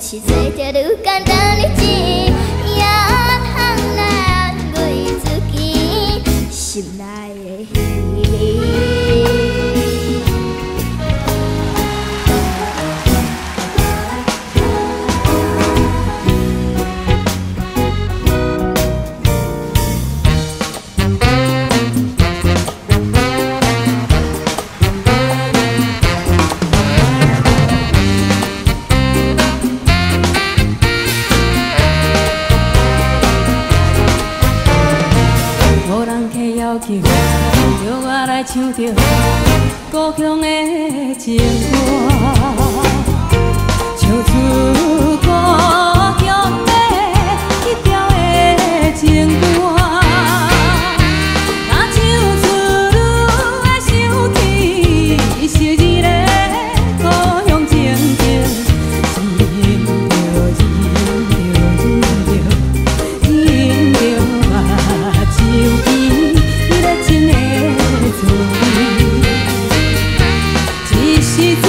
是做著愈簡單的錢，也通難為自己心內的稀微。無人客要求，著我來唱著故鄉的情歌，唱出故鄉的彼條的情歌。若唱出你的想起，昔日的故鄉情景，忍著忍著忍著忍著目睭邊，彼个情的滋味。這時陣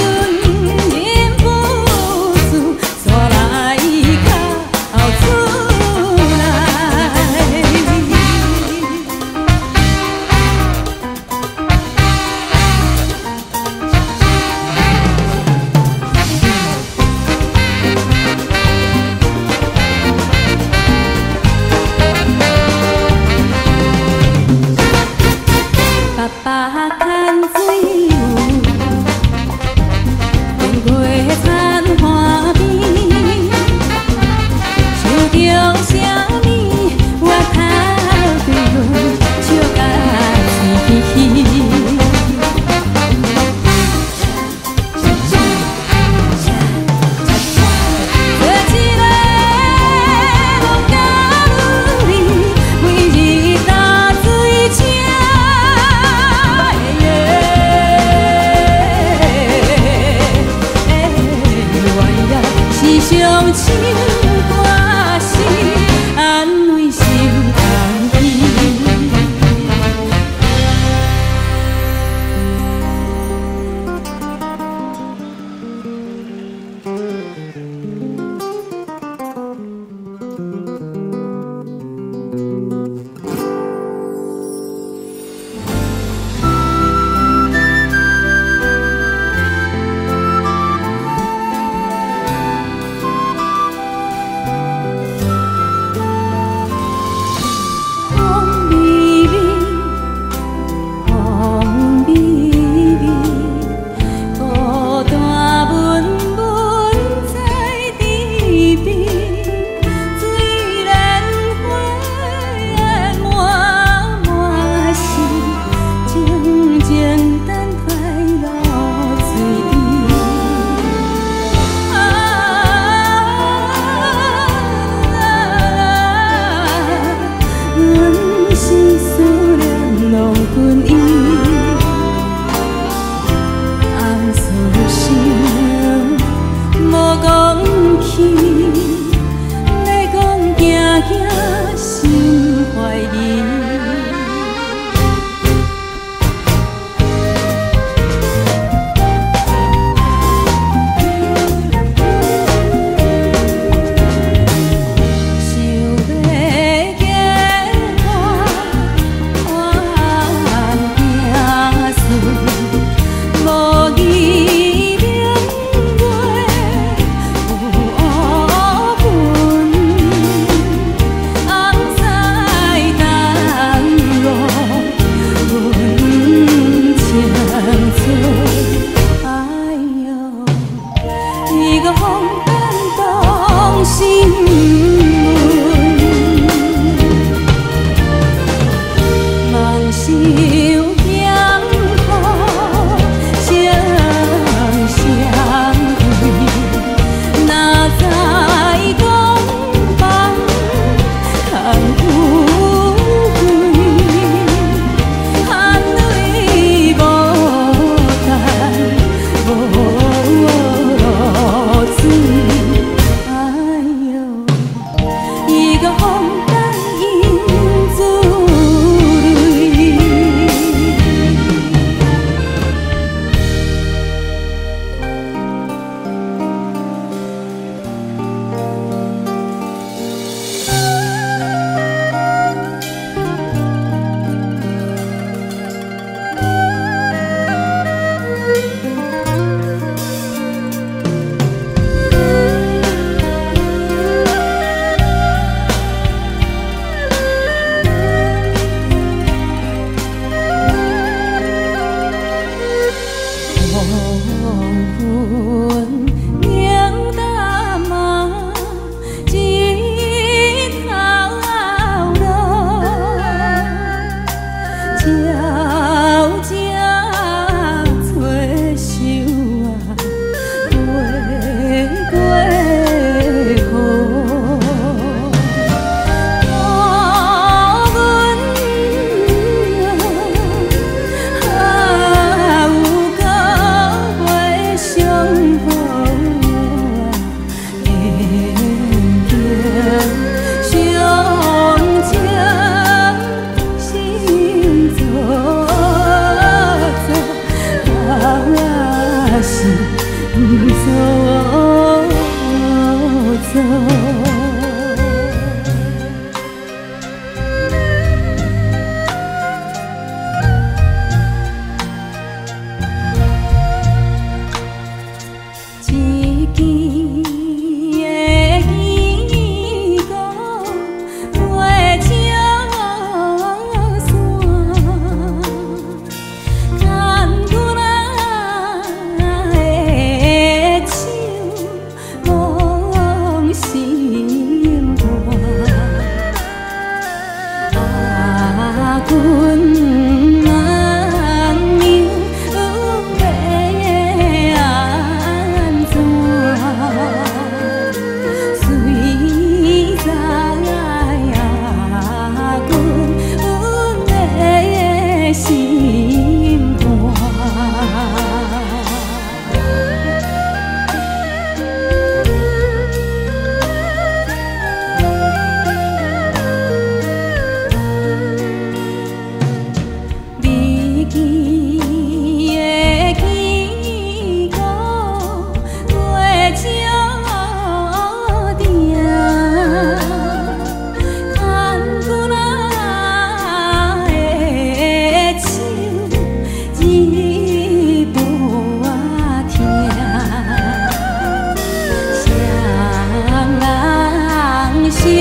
上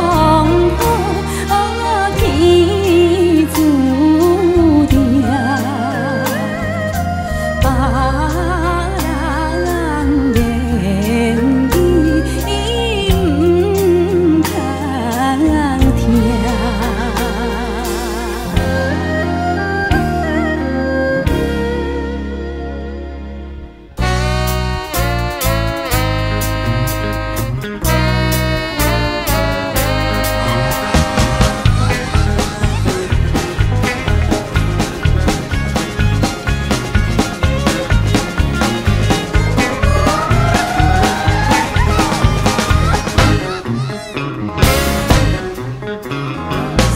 好天注定。别人言语毋通听。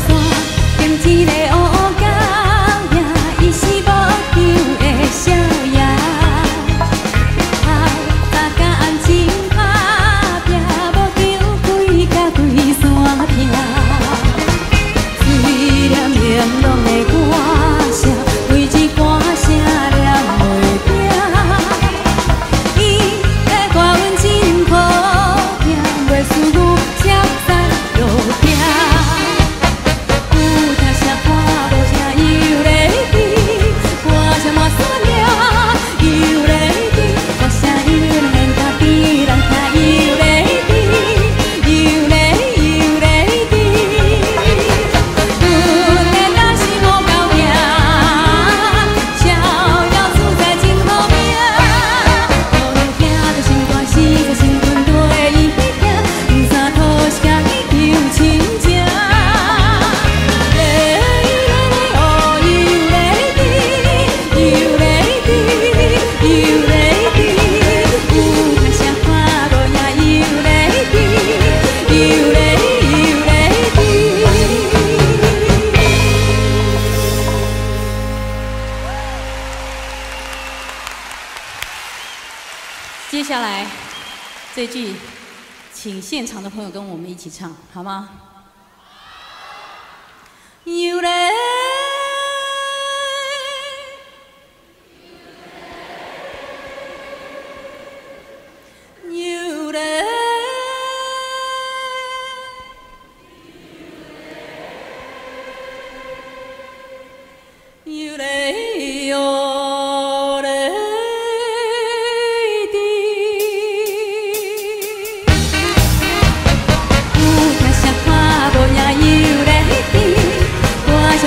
山顶一个乌狗仔，伊是无救的少爷。头早甲暗真打拼，无求规甲规山拼。虽然明朗的歌声，规支歌声念袂停。伊的歌韵真好听，袂输牛车载路行。有听声看无声又咧滴，歌声满山岭又咧滴，歌声又连甲比人听又咧滴，又咧又咧滴。阮的胆是无够命，逍遥自在真好命。姑娘听著心肝死在心阵对伊听，黄衫土是共伊求亲情。咧咧咧哦，又咧滴，又咧滴，又咧滴，有听声看无影又咧滴，又咧又咧滴。接下来这句，请现场的朋友跟我们一起唱，好吗？又咧，又咧，又咧哟咧滴。有听声看无影又咧滴，歌声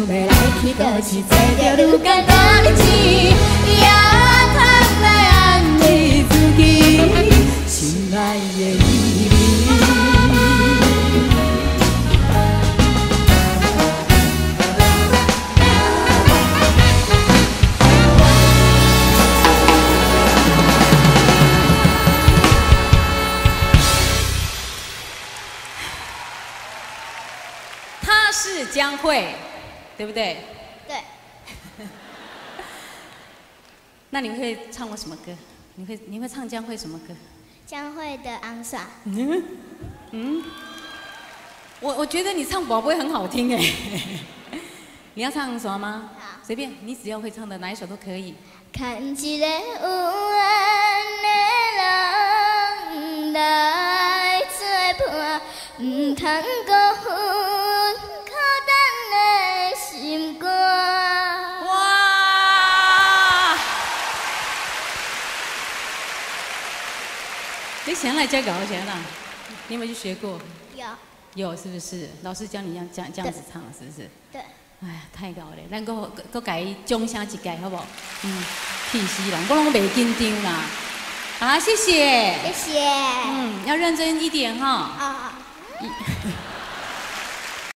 欲來去倒市，坐著愈簡單的錢，也通來安慰自己，心內的意味。她是江蕙，對不對？對。那你會唱我什麼歌？你會唱江蕙什麼歌？江蕙的《紅線》。嗯嗯，我覺得你唱寶貝很好聽哎。你要唱什麼嗎？好。隨便，你只要會唱的哪一首都可以。牽一個有緣的人來做伴，毋通辜負苦等的心肝。哇！你想來這個，我想啦，你有沒有去學過？有。有是不是？老師教你這樣子唱，是不是？對。哎呀，太𠢕咧！咱閣閣共伊掌聲一擺，好無？嗯，氣死人，我攏袂緊張啦。好，謝謝。謝謝。嗯，要認真一點哈。啊。